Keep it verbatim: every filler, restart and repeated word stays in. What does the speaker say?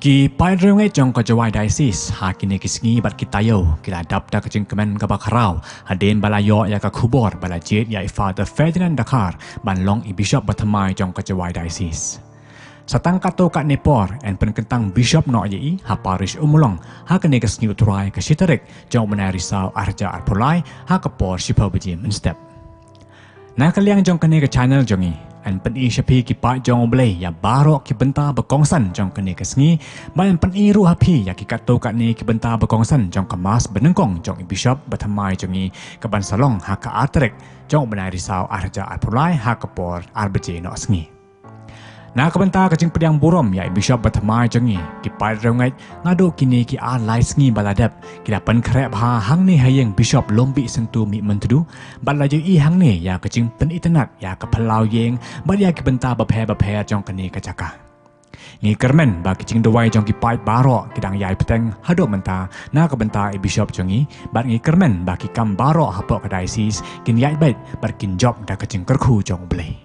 Ki paid riewngeit jong ka Jowai Diocese ha kine ki sngi bad ki taïew ki la dap da ka jingkmen kaba khraw hadien ba la ïoh ïa ka khubor ba la jied ïa i Father Ferdinand Dkhar ban long i Bishop bathymmai jong ka Jowai Diocese. Sa tang katto katne por yn pynkyntang Bishop noh ïa i ha Parish Ummulong ha kane ka sngi U Trai ka shi tarik jong u bnai Risaw ar hajar arphew lai ha ka por shiphew baje mynstep. Na ka liang jong kane ka channel jong ngi, yn pyni sha phi ki paid jong U Blei ïa baroh ki bynta ba kongsan jong kane ka sngi, bad yn pyni ruh ha phi ïa ki katto katne ki bynta ba kongsan jong ka Mass banyngkong jong i Bishop bathymmai jong ngi kaban sa long ha ka ar tarik jong u bnai Risaw ar hajar arphew lai ha ka por ar baje noh sngi. Na ka bynta ka jingpdiang burom ïa i Bishop bathymmai jong ngi, ki paid riewngeit naduh kine ki ar lai sngi ba la dep ki la pynkhreh bha hangne ha ïing Bishop Lumbih Syntu Mihmyntdu, bad la ïohi hangne ïa ka jingpynitynnad ïa ka phyllaw ïing bad ïa ki bynta bapher bapher jong kane ka jaka. Ngi kyrmen ba ki jingduwai jong ki paid baroh ki dang ïai bteng haduh mynta na ka bynta i Bishop jong ngi, bad ngi kyrmen ba ki kam baroh hapoh ka Diocese kin ïaid beit bad kin jop da ka jingkyrkhu jong U Blei.